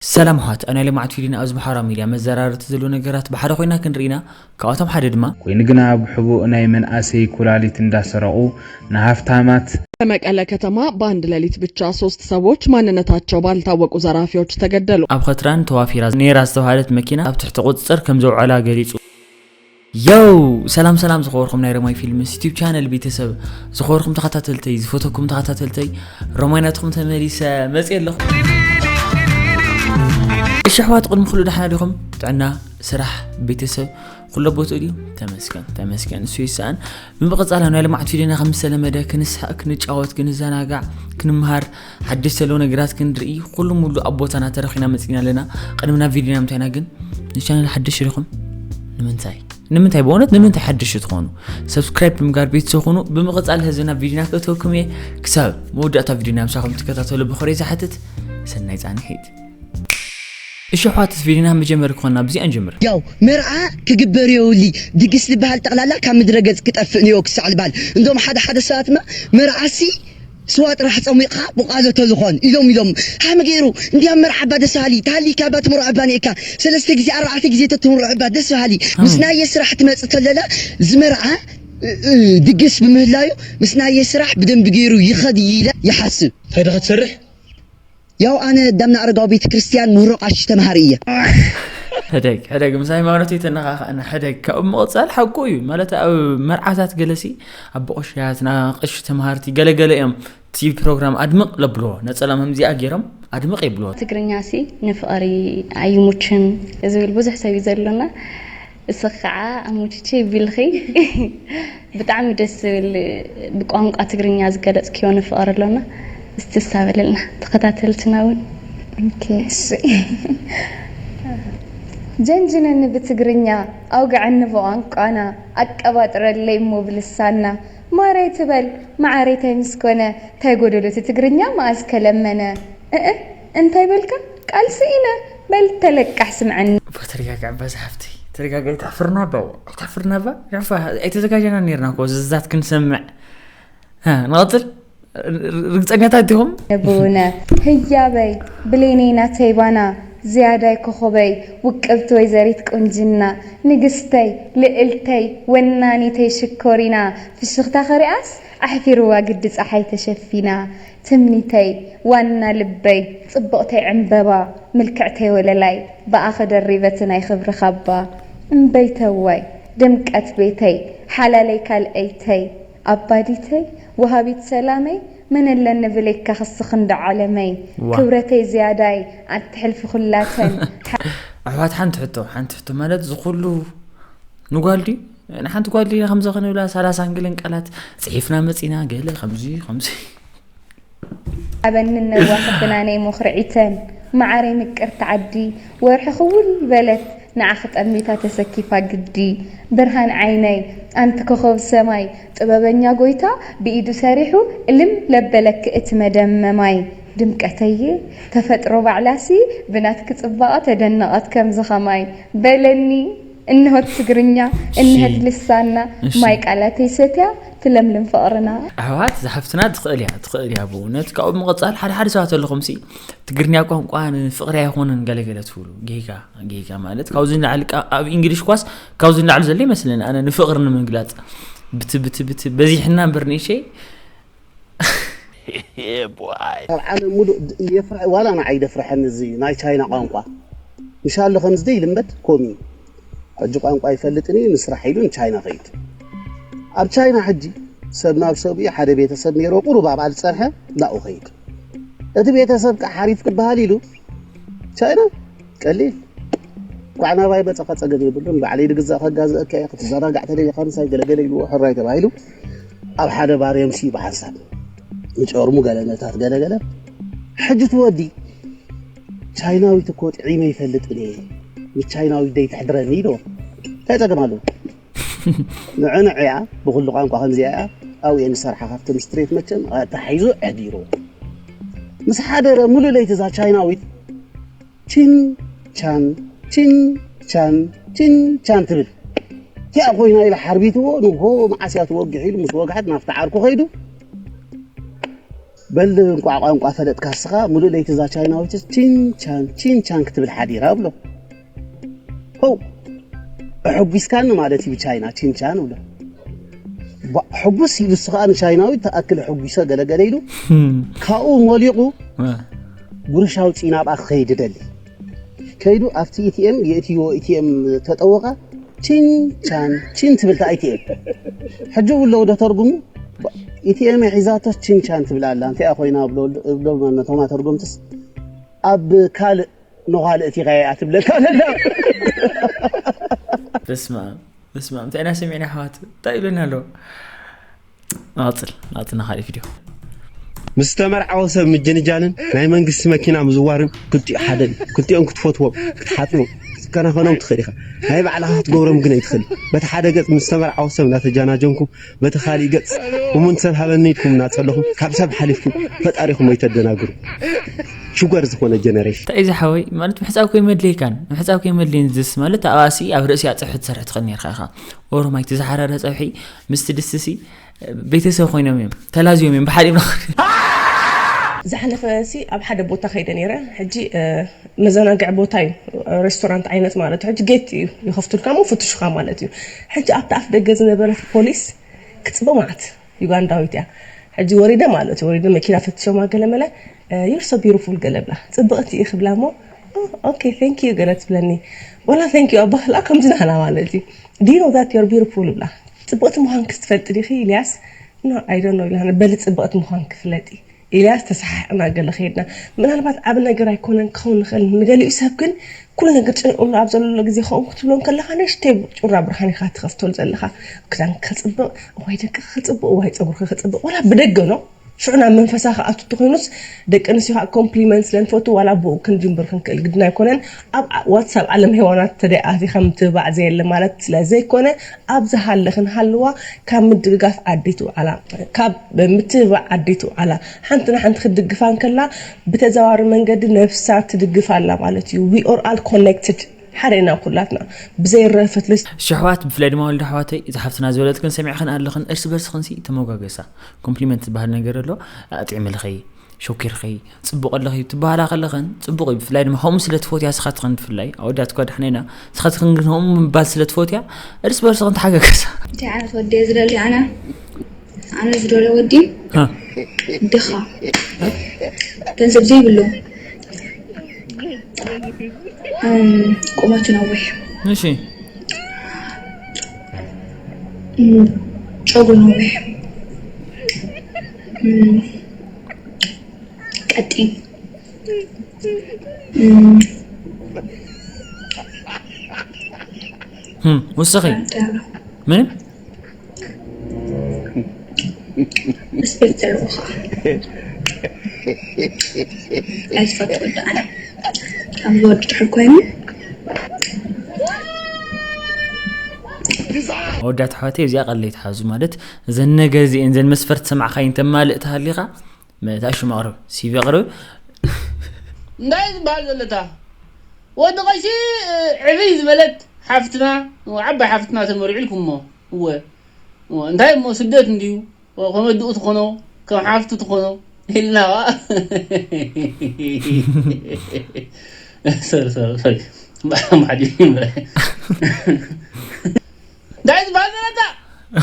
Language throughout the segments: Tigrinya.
ሰላም ኣሕዋት፣ ኣብ ናይ ልምዓት ቪድዮና ኣብዚ ማሕበራዊ ሚድያ መዘራረብቲ ዘለዉ ነገራት ብሓደ ኮይና ክንርኢ ኢና። ካብኣቶም ሓደ ድማ ኮይኑ ግና ብሕቡእ ናይ መናእሰይ ኩላሊት እንዳሰረቑ ንሃፍታማት መቀለ ከተማ በአንድ ሌሊት ብቻ ሶስት ሰዎች ማንነታቸው ባልታወቁ ዘራፊዎች ተገደሉ። ኣብ ኸትራን ተዋፊራ ነይራ ዝተባህለት መኪና ኣብ ትሕቲ ቁፅፅር ከም ዘውዓላ ገሊፁ። ዮው! ሰላም ሰላም ዝኸበርኩም ናይ ረማይ ፊልምስ ዩቲዩብ ቻነል ቤተሰብ፣ ዝኸበርኩም ተኸታተልተይ፣ ዝፈተኩም ተኸታተልተይ፣ ረማይ ናትኩም ተመሊሰ መፅእ ኣለኹ። እሺ ኣሕዋት፣ ቅድሚ ኩሉ ደሓና ዲኹም? ጥዕና፣ ስራሕ፣ ቤተሰብ ኩሎ ቦትኡ ድዩ? ተመስገን ተመስገን፣ እሱ ይሰኣን። ብምቕፃል ኣብ ናይ ልምዓት ቪድዮና ከም ዝተለመደ ክንስሓቅ፣ ክንጫወት፣ ክንዘናጋዕ፣ ክንምሃር፣ ሓደሽቲ ዘለዉ ነገራት ክንርኢ ኩሉ ሙሉ ኣብ ቦታና ተረኺና መፂና ኣለና። ቅድሚ ናብ ቪድዮና ምታይና ግን ንቻነል ሓደሽ ዲኹም? ንምንታይ ንምንታይ ብእውነት ንምንታይ ሓደሽቲ ትኾኑ? ሰብስክራይብ ብምጋር ቤተሰብ ኩኑ። ብምቕፃል ህዝብና ቪድዮና ክእተወኩም እየ። ክሳብ መወዳእታ ቪድዮና ምሳኹም ትከታተሉ ብኽብሪ ዝሓትት። ሰናይ ፃንሒት። እሺ ኣሕዋት፣ ቪድዮና መጀመሪ ክኾንና ብዚኣ ንጀምር። ያው መርዓ ክግበር የውሊ ድግስ ዝበሃል ጠቕላላ ካብ ምድረ ገጽ ክጠፍእ ንዮ ክሳዕ ልባል። እንዶም ሓደ ሓደ ሰባትማ መርዓሲ ስዋ ጥራሕ ጸሚቕኻ ብቋዘ ተዝኾን ኢሎም ኢሎም። ሃመ ገይሩ እንዲያም መርዓባ ደስ በሃሊ፣ ተሃሊካ እባ ትምርዖባ ኔካ፣ ሰለስተ ግዜ ኣርባዕተ ግዜ ተትምርዖባ ደስ በሃሊ። ምስ ናየ ስራሕ ትመጽእ ተለላ ዝመርዓ እ፣ እ፣ ድግስ ብምህላዩ ምስ ናየ ስራሕ ብደንቢ ገይሩ ይኸድ ኢለ ይሓስብ። እንታይ ደኸ ትሰርሕ? ያው ኣነ ዳምና ኣረጋዊ ቤተ ክርስቲያን ምሩቕ ቀሺ ተምሃሪ እየ። ሕደግ ሕደግ ምስ ሃይማኖት የተነኻኸእና ሕደግ። ካብኡ ምቕፃል ሓቁ እዩ ማለት ኣብ መርዓታት ገለሲ ኣብ በቆሻያትና ቀሺ ተምሃርቲ ገለገለ እዮም እቲ ፕሮግራም ኣድምቕ ለብልዎ። ነፀላ መምዚኣ ገይሮም ኣድምቕ የብልዎ። ትግርኛ ሲ ንፍቕሪ ኣይሙችን ዝብል ብዙሕ ሰብ እዩ ዘሎና። እሱ ከዓ ኣሙችቼ ቢልኺ ብጣዕሚ ደስ ዝብል ብቋንቋ ትግርኛ ዝገለፅክዮ ንፍቕሪ ኣሎና። እስቲ ሳበለልና ተኸታተልትና እውን። ኦኬ፣ እሺ። ጀንጅነኒ ብትግርኛ፣ ኣውግዐኒ ብቋንቋና፣ ኣቀባጥረለይ እሞ ብልሳና። ማረይ ትበል መዓረይታይ ምስ ኮነ፣ ታይ ጎደሎ እቲ ትግርኛ መኣዝ ከለመነ? እእ እንታይ በልካ? ቃል ስኢነ። በል ተለቃሕ ስምዐኒ። ተረጋጋዕ በዛ ሃፍተይ፣ ተረጋጋዕ። ኣይተሕፍርና ባ፣ ኣይተሕፍርና ባ። ያፋ ኣይተዘጋጀና ነርና እኮ ዝዛት ክንሰምዕ። ሃ፣ ንቐጽል። ር-፣ ር-፣ ርግጸኛታት ዲኹም? ነብውነ ህያበይ ብሌነይ ናተይ ባና ዝያዳይ ኮኾበይ ውቅብቲ ወይዘሪት ቁንጅና ንግስተይ ልእልተይ ወናኒተይ ሽኮሪና ፍሽኽታ ኸሪኣስ ኣሕፊርዋ ግዲ ጸሓይ ተሸፊና ትምኒተይ ዋና ልበይ ጽብቕተይ ዕምበባ ምልክዕተይ ወለላይ ብኣኸ ደሪበቲ ናይ ኽብሪ ኻባ እምበይተዋይ ድምቀት ቤተይ ሓላለይ ካልአይተይ ኣባዲተይ ወሃቢት ሰላመይ መን ኣለኒ ብለይካ ክስኽ እንዶ ዓለመይ ዋ። ክብረተይ ዝያዳይ ኣትሕልፊ ኩላተን ኣሕዋት ሓንቲ ሕቶ ሓንቲ ሕቶ ማለት ዝኩሉ ንጓል ድዩ ንሓንቲ ጓል ድዩ ከምዚ ክንብላ ሰላሳ እንግልን ቃላት ፅሒፍና መፂና ገለ ከምዚ ከምዚ ኣበኒ ነዋኺ ፍናነይ ሞኽርዒተን መዓረይ ምቅርቲ ዓዲ ወርሒ ክውል በለት ንዓኺ ጠሚታ ተሰኪፋ ግዲ ብርሃን ዓይነይ ኣንቲ ኮኾብ ሰማይ ጥበበኛ ጎይታ ብኢዱ ሰሪሑ እልም ለበለኪ እቲ መደመማይ ድምቀተየ ተፈጥሮ ባዕላሲ ብናትኪ ጽባቐ ተደነቐት ከምዚ ኸማይ በለኒ እንሆት ትግርኛ እንሀት ልሳና እሺ። ማይ ቃላተይ ሰትያ ትለምልም ፍቕርና ኣሕዋት ዝሓፍትና ትኽእል እያ ትኽእል እያ ብእውነት ካብኡ ምቕፃል ሓደ ሓደ ሰባት ኣለኹም ሲ ትግርኛ ቋንቋ ንፍቕሪ ኣይኾነን ገለገለ ትብሉ ጌጋ ጌጋ ማለት ካብዚ ንላዕሊ ቃ- ኣብ እንግሊሽ ኳስ ካብዚ ንላዕሊ ዘሎ ይመስለኒ ኣነ ንፍቕሪ ንምግላፅ ብቲ ብቲ ብቲ በዚሕና እምበር ንእሸይ ካብ ዓለም ሙሉእ የፍርሐ ዋላ ንዓይ ደፍርሐኒ እዚ ናይ ቻይና ቋንቋ ምሻሎ ከምዚ ደይ ልመድ ኮሚ ሕጂ ቋንቋ ይፈልጥን እዩ ንስራሕ ኢሉ ንቻይና ከይድ ኣብ ቻይና ሕጂ ሰብ ናብ ሰብ እዩ ሓደ ቤተሰብ ነይሮ ቁሩብ ኣብኣ ዝፀንሐ ናብኡ ከይድ እቲ ቤተሰብ ከዓ ሓሪፍ ክበሃል ኢሉ ቻይና ቀሊል ኳዕ ናባይ መፀኻ ፀገም የብሉን ባዕለይ ድግዛእ ከጋዝአካ እየ ክትዘናጋዕ ተደሊኻ ምሳይ ገለገለ ኢልዎ ሕራይ ተባሂሉ ኣብ ሓደ ባር MC ብሓንሳብ ንጨርሙ ገለ ነታት ገለገለ ሕጂ ትወዲ ቻይናዊት እኮ ጥዒመ ይፈልጥን እየ ንቻይናዊት ደይ ትሕድረኒ ኢልዎ እንታይ ፀገም ኣለዎ ንዕንዕ እያ ብኩሉ ቋንቋ ከምዚኣ እያ ኣብኡ እየ ንሰርሓ ካብቶም ስትሬት መቸም ኣተሓሒዙ ኣሕዲርዎ ምስ ሓደረ ሙሉእ ለይቲ እዛ ቻይናዊት ቺን ቻን ቺን ቻን ቺን ቻን ትብል እቲኣ ኮይና ኢለ ሓርቢትዎ ንግሆ መዓስ እያ ትወግሕ ኢሉ ምስ ወግሐት ናብቲ ዓርኩ ከይዱ በል እንቋዕ ቋንቋ ፈለጥካ እስኻ፣ ሙሉእ ለይቲ እዛ ቻይናዊት ቺንቻን ቺንቻን ክትብል ሓዲራ ብሎ። ሆው፣ ኣሐጒስካኒ ማለት እዩ ብቻይና ቺንቻን ብሎ። ባ-፣ ሕጉስ ኢሉ እሱ ኸኣ ንቻይናዊት ተኣክል ኣሐጒሰ ገለገለ ኢሉ ካብኡ ሞሊቑ ጉርሽ ኣውጺኡ ናብኣ ክኸይድ ደሊ። ከይዱ ኣብቲ ኢቲኤም የእትይዎ ኢቲኤም ተጠወቐ። ቺንቻን ቺን ትብል እታ ኢቲኤም። ሕጂ እውን ኣለዉ ዶ ተርጉሙ? ኢቲኤም ሒዛቶ ቺንቻን ትብል ኣላ። እንታይ ኮይና ብሎ ብሎ ነቶም ኣተርጎምትስ ኣብ ካልእ ነዃል እቲኻ እያ ትብለካ ዘላ። በስመ ኣብ በስመ ኣብ እንታይ ኢና ሰሚዕና ኣሕዋት እንታይ ይብለና ኣሎ? ንቐፅል ንቐፅል ናብ ካልእ ቪድዮ። ምስ ዝተመርዓወ ሰብ ምጅንጃልን ናይ መንግስቲ መኪና ምዝዋርን ክልቲኡ ሓደ እዩ። ክልቲኦም ክትፈትዎም፣ ክትሓጥኖም፣ ክትከናኸኖም ትኽእል ኢኻ። ናይ ባዕልኻ ክትገብሮም ግን ኣይትኽእል። በቲ ሓደ ገጽ ምስ ዝተመርዓወ ሰብ እናተጃናጀንኩም፣ በቲ ካሊእ ገጽ እሙን ሰብ ሃበኒ ኢልኩም እናጸለኹም፣ ካብ ሰብ ሓሊፍኩም ፈጣሪኹም ኣይተደናግሩ። ሽጎር ዝኾነ ጀነሬሽን። እንታይ እዚ ሓወይ ማለት ምሕጻብ ከይመድለይካን ምሕጻብ ከይመድለይን ዝስ ማለት ኣብኣሲ ኣብ ርእሲ ኣጽፍሒ ትሰርሕ ትኽእል ነርካ ኢኻ። ኦሮማይ እቲ ዝሓራረ ጸብሒ ምስቲ ድስሲ ቤተሰብ ኮይኖም እዮም ተላዝዮም እዮም ብሓደ እዮም ንኽእል። ዝሓለፈ ሲ ኣብ ሓደ ቦታ ከይደ ነይረ። ሕጂ እ፣ መዘናግዒ ቦታ እዩ፣ ሬስቶራንት ዓይነት ማለት እዩ። ሕጂ ጌት እዩ ይኸፍቱልካ ሞ ፍትሹኻ ማለት እዩ። ሕጂ ኣብቲ ኣፍ ደገ ዝነበረት ፖሊስ ክትጽበ ማለት ዩጋንዳዊት እያ። ሕጂ ወሪደ ማለት እዩ፣ ወሪደ መኪና ፈትሾማ ገለመለ። You're so beautiful ገለ ብላ። ጽብቕቲ ኢኺ ብላ ሞ ኦኬ thank you ገለ ትብለኒ። ወላ thank you ኣባህላ ከምዚ ናህና ማለት እዩ። Do you know that you're beautiful ብላ። ጽብቕቲ ምዃንኪ ትፈልጢ ዲኺ ኢልያስ? No I don't know ኢልና በሊ ጽብቕቲ ምዃንኪ ፍለጢ። ኢልያስ ተሰሓሕቕና ገለ ከይድና። ምናልባት ዓቢ ነገር ኣይኮነን ክኸውን ንኽእል፣ ንገሊኡ ሰብ ግን ኩሉ ነገር ጨንቁሉ ኣብ ዘለሎ ግዜ ከምኡ ክትብሎ ከለኻ ንእሽተይ ጩራ ብርሃን ኢኻ ትኸፍተሉ ዘለኻ። ክዳንኪ ክጽብቕ፣ እዋይ ደቅኺ ክጽብቕ፣ እዋይ ጸጉርኪ ክጽብቕ፣ ወላ ብደገ no ሽዑ ናብ መንፈሳ ክኣቱ እንተኾይኑስ ደቂ ኣንስትዮ ከዓ ኮምፕሊመንት ስለ ንፈቱ ዋላ ብኡ ክንጅምር ክንክእል ግድን ኣይኮነን። ኣብ ዋትሳፕ ዓለም ሄዋናት ተደይ ኣቲኻ ምትብባዕ ዘየለ ማለት ስለ ዘይኮነ ኣብ ዝሃለኽን ሃልዋ ካብ ምድግጋፍ ዓዲ ትውዓላ ካብ ምትብባዕ ዓዲ ትውዓላ ሓንቲ ንሓንቲ ክትድግፋ እንከላ ብተዘዋዋሪ መንገዲ ነብሳ ትድግፍ ኣላ ማለት እዩ። We are all connected ሓደ ኢና ኩላትና ብዘይረፈት ልስ ሽሕዋት ብፍላይ ድማ ወልደ ኣሕዋተይ እዛ ሓፍትና ዝበለትክን ሰሚዕክን ኣለኽን እርስ በርስኽን ሲ ተመጓገሳ ኮምፕሊመንት ዝበሃል ነገር ኣሎ ኣጥዕምልኸይ ሸኪርኸይ ጽቡቕ ኣለኺ ትበሃላ ከለኸን ጽቡቕ እዩ ብፍላይ ድማ ከምኡ ስለ ትፈትያ ስኻትኽን ብፍላይ ኣወዳት እኳ ዳሕና ኢና ስኻትኽን ግን ከምኡ ምባል ስለ ትፈትያ እርስ በርስኽን ተሓጋገሳ እንታይ ዓይነት ወዲ እየ ዝደሊ ኣነ ኣነ ዝደለ ወዲ ድኻ ገንዘብ ዘይብሉ ቁመቱ ነዊሕ እሺ ጨጉሩ ነዊሕ ቀጢን ውስኺ ምንም ስፔክተር ውኻ ኣይትፈትወ ደኣነ ከም ዝወዲ ድሕር ኮይኑ ወዳት ኣሕዋተይ እዚኣ ቀለይ ትሓዙ ማለት እዘን ነገር እዚኤን ዘን መስፈርት ሰማዕኻይ እንተማልእ ተሃሊኻ መእታ ሽም ኣቕርብ ሲቪ ኣቕርብ እንታይ ዝበሃል ዘለታ ወዲ ቀሺ ዕብይ ዝበለት ሓፍትና ዓባይ ሓፍትና ተመሪዑ ኢልኩሞ እወ እንታይ እሞ ስደት እንድዩ ከመድኡ ትኾኖ ከም ሓፍቱ ትኾኖ ኢልና እንታይ ዝበሃል ዘለታ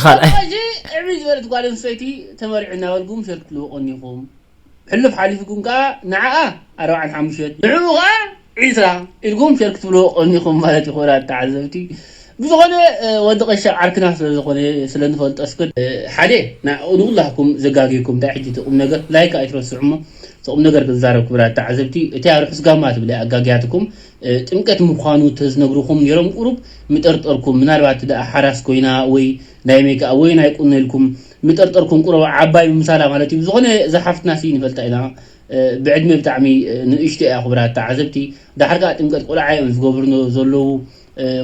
ካልኣይ ዕብይ ዝበለት ጓል ኣንስተይቲ ተመሪዑ እናበልኩም ሸር ክትልዎ ቀኒኹም ሕሉፍ ሓሊፍኩም ከዓ ንዓኣ ኣርባዓን ሓሙሽተን ንዕኡ ከዓ ዒስራ ኢልኩም ሸር ክትብልዎ ቀኒኹም ማለት እዩ ክቡራት ተዓዘብቲ ብዝኾነ ወዲ ቀሻ ዓርክና ስለዝኾነ ስለንፈልጦ እስከ ሓደ ንኩላኩም ዘጋግየኩም እንታይ ሕጂ ትቁም ነገር ላይክ ኣይትረስዑ እሞ ትቁም ነገር ክዛረብ ክብራት ተዓዘብቲ እቲ ርሑስ ጋማ ትብል ኣጋግያትኩም ጥምቀት ምዃኑ ተዝነግርኹም ነይሮም ቁሩብ ምጠርጠርኩም ምናልባት ደኣ ሓራስ ኮይና ወይ ናይ ሜክኣ ወይ ናይ ቁኖ ኢልኩም ምጠርጠርኩም ቁሩብ ዓባይ ምምሳላ ማለት እዩ ዝኾነ እዛ ሓፍትና ሲ ንፈልጣ ኢና ብዕድመ ብጣዕሚ ንእሽቶ እያ ክብራት ተዓዘብቲ ዳሕር ከዓ ጥምቀት ቆልዓ እዮም ዝገብሩ ዘለዉ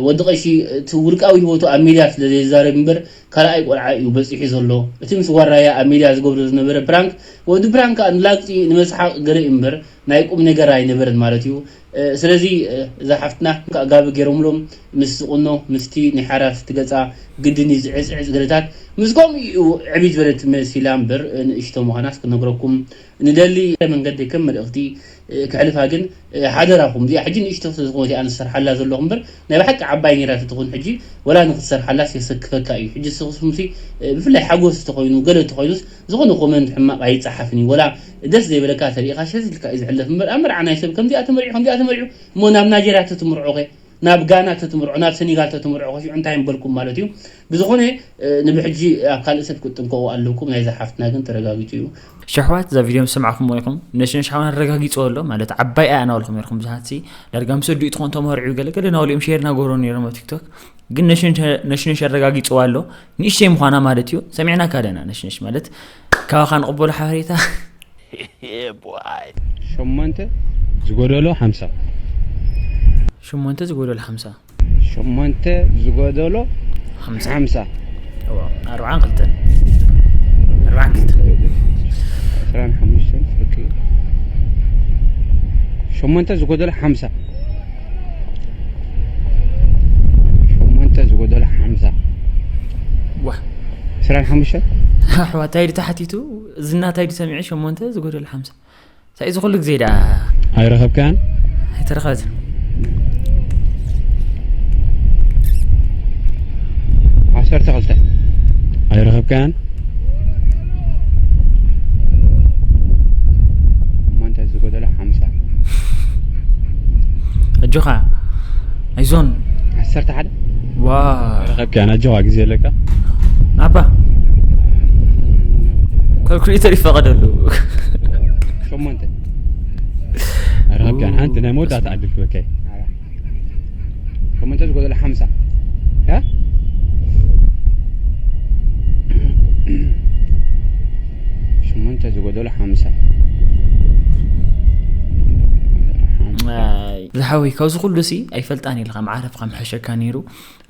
ወዲ ቀሺ እቲ ውልቃዊ ህይወቱ ኣብ ሚድያ ስለ ዘይዛረብ እምበር ካልኣይ ቆልዓ እዩ በፂሑ ዘሎ እቲ ምስ ጓራያ ኣብ ሚድያ ዝገብሮ ዝነበረ ፕራንክ ወዲ ፕራንክ ከዓ ንላግፂ ንመስሓቅ ገለ እዩ እምበር ናይ ቁም ነገር ኣይነበረን ማለት እዩ ስለዚ እዛ ሓፍትና ኣጋቢ ገይሮምሎም ምስ ዝቁኖ ምስቲ ናይ ሓራስ ትገጻ ግድን እዩ ዝዕጽዕጽ ገለታት ምስ ከምኡ እዩ ዕብይ ዝበለት መሲላ እምበር ንእሽቶ ምዃናስ ክነግረኩም ንደሊ። መንገዲ ከም መልእኽቲ ክሕልፋ ግን ሓደራኹም እዚኣ ሕጂ ንእሽቶ ስለዝኾነት እያ ንሰርሓላ ዘለኹ እምበር ናይ ብሓቂ ዓባይ ነይራ ተትኾን ሕጂ ወላ ንክትሰርሓላስ የሰክፈካ እዩ። ሕጂ ስኹስምሲ ብፍላይ ሓጎስ ተኾይኑ ገለ ተኾይኑስ ዝኾነ ኮመንት ሕማቕ ኣይጸሓፍን እዩ። ወላ ደስ ዘይበለካ ተሪኢኻ ሸት ኢልካ እዩ ዝሕለፍ እምበር ኣብ መርዓ ናይ ሰብ ከምዚኣ ተመሪዑ ከምዚኣ ተመሪዑ እሞ ናብ ናይጀርያ ተትምርዖ ኸ ናብ ጋና ተትምርዖ ናብ ሰኒጋል ተትምርዖ ኸ ሽዑ እንታይ ምበልኩም ማለት እዩ። ብዝኾነ ንብሕጂ ኣብ ካልእ ሰብ ክትጥንቀቑ ኣለኩም። ናይዛ ሓፍትና ግን ተረጋጊጹ እዩ። ሸሕዋት እዛ ቪድዮ ምስ ሰማዕኹምዎ ኢኹም ነሽነሽ ሓውና ኣረጋጊጽዎ ኣሎ ማለት ዓባይ ኣያ እናበልኩም ነርኩም ብዙሓት ሲ ዳርጋ ምስ ኣዲኡ ትኾን ተመርዕዩ ገለ ገለ እናበሉ እዮም ሼር እናገበሩ ነይሮም ኣብ ቲክቶክ። ግን ነሽነሽ ኣረጋጊጽዋ ኣሎ ንእሽተይ ምዃና ማለት እዩ። ሰሚዕናካ ኣለና ነሽነሽ ማለት ካባኻ ንቕበሎ ሓበሬታ። ሸሞንተ ዝጎደሎ ሓምሳ። ሸሞንተ ዝጎደሎ ሓምሳ። ሸሞንተ ዝጎደሎ ሓምሳ። ሓምሳ። እዋ ኣርብዓን ክልተን ኣርብዓን ክልተን ዕስራን ሓሙሽተን ፍርቂ። ሸሞንተ ዝጎደሎ ሓምሳ። ሸሞንተ ዝጎደሎ ሓምሳ። ዋ ዕስራን ሓሙሽተን። ኣሕዋታይ ድተሓቲቱ ዝናታይ ድሰሚዐ ሸሞንተ ዝጎደሎ ሓምሳ። ሳይ እዚ ኩሉ ግዜ ደኣ ኣይረኸብካን? ኣይተረኸበትን። ዓሰርተ ክልተ። ኣይረኸብካን? እሞ እንታይ ዝጎደሎ ሓምሳ። ኣጆኻ ኣይዞን። ዓሰርተ ሓደ። ዋ ረኸብካን ኣጆኻ ግዜ ኣለካ። ናባ ካልኩሌተር ይፈቐደሉ። ሸሞንተ። ኣይረኸብካን ሓንቲ ናይ መወዳእታ ዕድል ክበካ እየ። ሸሞንተ ዝጎደሎ ሓምሳ። እ? ሸሞንተ ዝጎደሎ ሓምሳ። ዝሓወይ ካብዚ ኩሉ ሲ ኣይፈልጣን ኢልካ መዓረፍካ ምሐሸካ ነይሩ።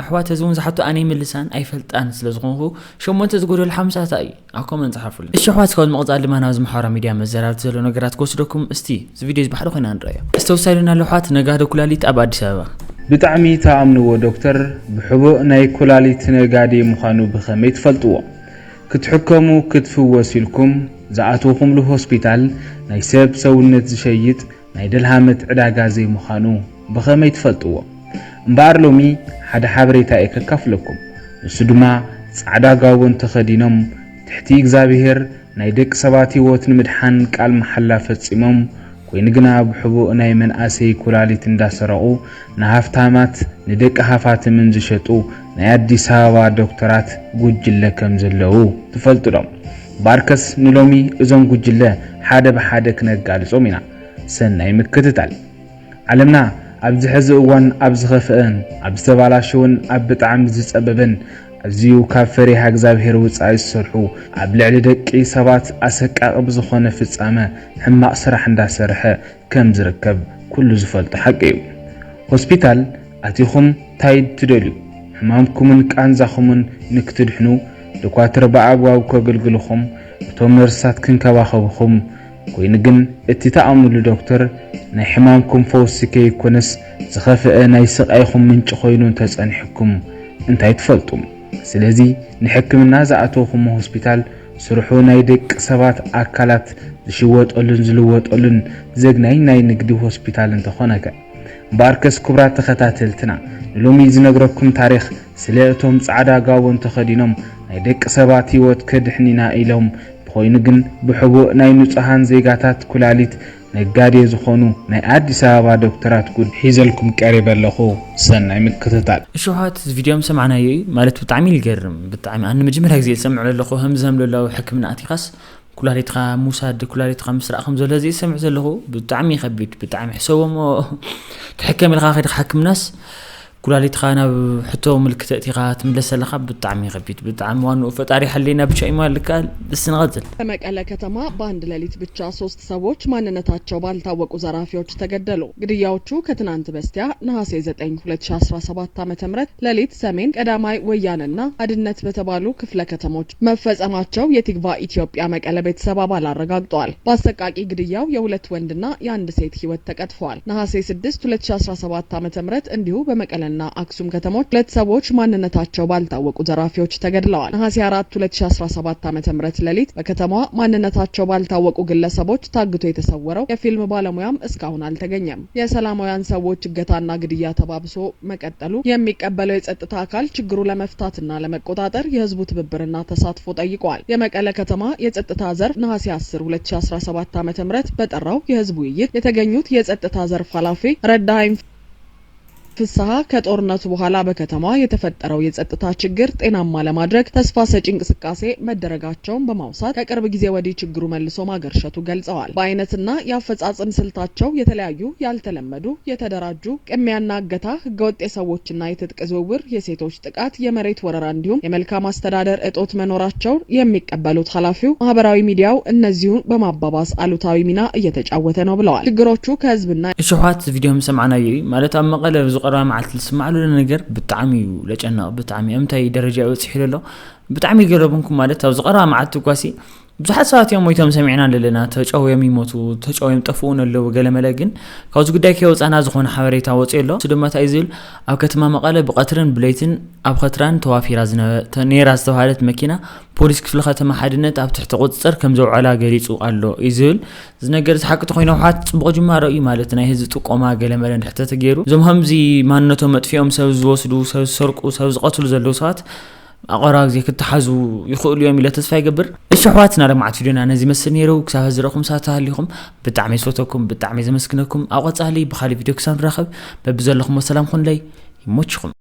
ኣሕዋት እዚ እውን ዝሓቶ ኣነ ይምልሳን ኣይፈልጣን ስለ ዝኾንኩ ሸሞንተ ዝጎደሎ ሓምሳ እንታይ እዩ ኣብ ኮመንት ጸሓፉልኝ። እሺ ኣሕዋት ካብ ምቕጻል ድማ ናብዚ ማሕበራዊ ሚድያ መዘራርቲ ዘሎ ነገራት ክወስደኩም እስቲ እዚ ቪድዮ እዚ ብሓደ ኮይና ንረኣዮ። ዝተወሳይሉና ኣለዉ ኣሕዋት ነጋዶ ኩላሊት ኣብ ኣዲስ ኣበባ። ብጣዕሚ ትኣምንዎ ዶክተር ብሕቡእ ናይ ኩላሊት ነጋዴ ምዃኑ ብኸመይ ትፈልጥዎ? ክትሕከሙ ክትፍወሱ ኢልኩም ዝኣተውኹምሉ ሆስፒታል ናይ ሰብ ሰውነት ዝሸይጥ ናይ ደልሃመት ዕዳጋ ዘይምዃኑ ብኸመይ ትፈልጥዎ? እምበኣር ሎሚ ሓደ ሓበሬታ እየ ከካፍለኩም። ንሱ ድማ ጻዕዳ ጋቦን ተኸዲኖም ትሕቲ እግዚኣብሄር ናይ ደቂ ሰባት ህይወት ንምድሓን ቃል መሓላ ፈጺሞም ኮይኑ ግና ብሕቡእ ናይ መናእሰይ ኩላሊት እንዳሰረቑ ንሃፍታማት ንደቂ ሃፋትምን ዝሸጡ ናይ ኣዲስ ኣበባ ዶክተራት ጉጅለ ከም ዘለዉ ትፈልጡ ዶ? እምበኣርከስ ንሎሚ እዞም ጉጅለ ሓደ ብሓደ ክነጋልጾም ኢና። ሰናይ ምክትታል። ዓለምና ኣብዚ ሕዚ እዋን ኣብ ዝኸፍአን ኣብ ዝተባላሸወን ኣብ ብጣዕሚ ዝጸበበን ኣዝዩ ካብ ፈሪሃ እግዚኣብሄር ውጻኢ ዝሰርሑ ኣብ ልዕሊ ደቂ ሰባት ኣሰቃቒ ብዝኾነ ፍጻመ ሕማቕ ስራሕ እንዳሰርሐ ከም ዝርከብ ኩሉ ዝፈልጦ ሓቂ እዩ። ሆስፒታል ኣቲኹም ታይ ትደልዩ? ሕማምኩምን ቃንዛኹምን ንክትድሕኑ ዶኳትር ብኣግባቡ ከገልግልኹም እቶም ነርሳት ክንከባኸብኹም ኮይኑ ግን እቲ ትኣምንሉ ዶክተር ናይ ሕማምኩም ፈውሲ ከይኮነስ ዝኸፍአ ናይ ስቓይኹም ምንጪ ኮይኑ እንተጸኒሕኩም እንታይ ትፈልጡ? ስለዚ ንሕክምና ዝኣተውኹሞ ሆስፒታል ስርሑ ናይ ደቂ ሰባት ኣካላት ዝሽወጠሉን ዝልወጠሉን ዘግናኝ ናይ ንግዲ ሆስፒታል እንተኾነከ? እምበኣርከስ ክቡራት ተኸታተልትና ንሎሚ ዝነግረኩም ታሪኽ ስለ እቶም ጻዕዳ ጋቦን ተኸዲኖም ናይ ደቂ ሰባት ህይወት ከድሕን ኢና ኢሎም ብኾይኑ ግን ብሕቡእ ናይ ንጹሃን ዜጋታት ኩላሊት ነጋዴ ዝኾኑ ናይ ኣዲስ ኣበባ ዶክተራት ጉድ ሒዘልኩም ቀሪበ ኣለኹ። ሰናይ ምክትታል። እሽውሓት እዚ ቪድዮ ምስ ሰማዕናዮ እዩ ማለት ብጣዕሚ ይገርም። ብጣዕሚ ኣነ መጀመርያ ግዜ ዝሰምዕ ዘለኹ ከምዚ ከም ደላዊ ሕክምና ኣቲኻስ ኩላሊትካ ምውሳድ ኩላሊትካ ምስራቕ ከም ዘሎ እዚ ዝሰምዕ ዘለኹ ብጣዕሚ ከቢድ ብጣዕሚ ሕሰቦሞ ትሕከም ኢልካ ከይድካ ሕክምናስ ኩላሊትኻ ናብ ሕቶ ምልክት እቲኻ ትምለስ ዘለኻ ብጣዕሚ ከቢድ፣ ብጣዕሚ ዋንኡ ፈጣሪ ሓልየና ብቻ እዩ ማለት ልከኣል። እስቲ ንቐጽል። በመቀለ ከተማ በአንድ ሌሊት ብቻ ሶስት ሰዎች ማንነታቸው ባልታወቁ ዘራፊዎች ተገደሉ። ግድያዎቹ ከትናንት በስቲያ ነሐሴ ዘጠኝ ሁለት ሺ አስራ ሰባት ዓመተ ምህረት ሌሊት ሰሜን ቀዳማይ ወያነና አድነት በተባሉ ክፍለ ከተሞች መፈጸማቸው የቲግቫ ኢትዮጵያ መቀለ ቤተሰብ አባል አረጋግጠዋል። በአሰቃቂ ግድያው የሁለት ወንድና የአንድ ሴት ህይወት ተቀጥፈዋል። ነሐሴ ስድስት ሁለት ሺ አስራ ሰባት ዓመተ ምህረት እንዲሁ በመቀለና አክሱም ከተሞች ሁለት ሰዎች ማንነታቸው ባልታወቁ ዘራፊዎች ተገድለዋል። ነሐሴ አራት ሁለት ሺ አስራ ሰባት ዓመተ ምህረት ሌሊት በከተማዋ ማንነታቸው ባልታወቁ ግለሰቦች ታግቶ የተሰወረው የፊልም ባለሙያም እስካሁን አልተገኘም። የሰላማውያን ሰዎች እገታና ግድያ ተባብሶ መቀጠሉ የሚቀበለው የጸጥታ አካል ችግሩ ለመፍታትና ለመቆጣጠር የህዝቡ ትብብርና ተሳትፎ ጠይቀዋል። የመቀለ ከተማ የጸጥታ ዘርፍ ነሐሴ አስር ሁለት ሺ አስራ ሰባት ዓመተ ምህረት በጠራው የህዝብ ውይይት የተገኙት የጸጥታ ዘርፍ ኃላፊ ረዳሀኝ ፍስሐ ከጦርነቱ በኋላ በከተማዋ የተፈጠረው የጸጥታ ችግር ጤናማ ለማድረግ ተስፋ ሰጪ እንቅስቃሴ መደረጋቸውን በማውሳት ከቅርብ ጊዜ ወዲህ ችግሩ መልሶ ማገርሸቱ ገልጸዋል። በአይነትና የአፈጻጸም ስልታቸው የተለያዩ ያልተለመዱ የተደራጁ ቅሚያና እገታ፣ ህገወጥ የሰዎችና የትጥቅ ዝውውር፣ የሴቶች ጥቃት፣ የመሬት ወረራ እንዲሁም የመልካም አስተዳደር እጦት መኖራቸውን የሚቀበሉት ኃላፊው ማህበራዊ ሚዲያው እነዚሁን በማባባስ አሉታዊ ሚና እየተጫወተ ነው ብለዋል። ችግሮቹ ከህዝብና እሽሓት ቪድዮ ምሰማዕናዮ እዩ ማለት ኣብ መቐለ ዝቐረባ መዓልቲ ዝስማዕ ዘሎ ነገር ብጣዕሚ እዩ ለጨነቕ። ብጣዕሚ ኣብ እንታይ ደረጃ እዩ በፂሑ ዘሎ ብጣዕሚ ይገረምኩም። ማለት ኣብ ዝቐረባ መዓልቲ እኳሲ ብዙሓት ሰባት እዮም ሞይቶም ሰሚዕና ኣለና። ተጨውዮም ይሞቱ፣ ተጨውዮም ጠፍኡን ኣለዉ። ገለመለ ግን ካብዚ ጉዳይ ከይወፃና ዝኾነ ሓበሬታ ወፂኡ ኣሎ። እሱ ድማ እንታይ እዩ ዝብል፣ ኣብ ከተማ መቐለ ብቐትርን ብለይትን ኣብ ኸትራን ተዋፊራ ዝነበ- ተ- ነይራ ዝተባሃለት መኪና ፖሊስ ክፍለ ከተማ ሓድነት ኣብ ትሕቲ ቁፅፅር ከም ዘውዓላ ገሊፁ ኣሎ እዩ ዝብል። እዚ ነገር እዚ ሓቂ ተኮይኑ ህወሓት ፅቡቕ ጅማሮ እዩ ማለት ናይ ህዝቢ ጥቆማ ገለመለ እንድሕር ተተገይሩ እዞም ከምዚ ማንነቶም መጥፊኦም ሰብ ዝወስዱ ሰብ ዝሰርቁ ሰብ ዝቐትሉ ዘለዉ ሰባት ኣቐራብ ግዜ ክተሓዙ ይኽእሉ እዮም ኢለ ተስፋ ይገብር። እሺ ኣሕዋትና፣ ለማዓት ቪድዮና ነዚ መስል ነይሩ። ክሳብ ዝረኹም ሳት ተሃሊኹም ብጣዕሚ ዝፈተኩም ብጣዕሚ ዘመስግነኩም። ኣብ ቀጻሊ ብኻሊእ ቪድዮ ክሳብ ንራኸብ በብዘለኹም ሰላም ኩንለይ። ይሞችኹም።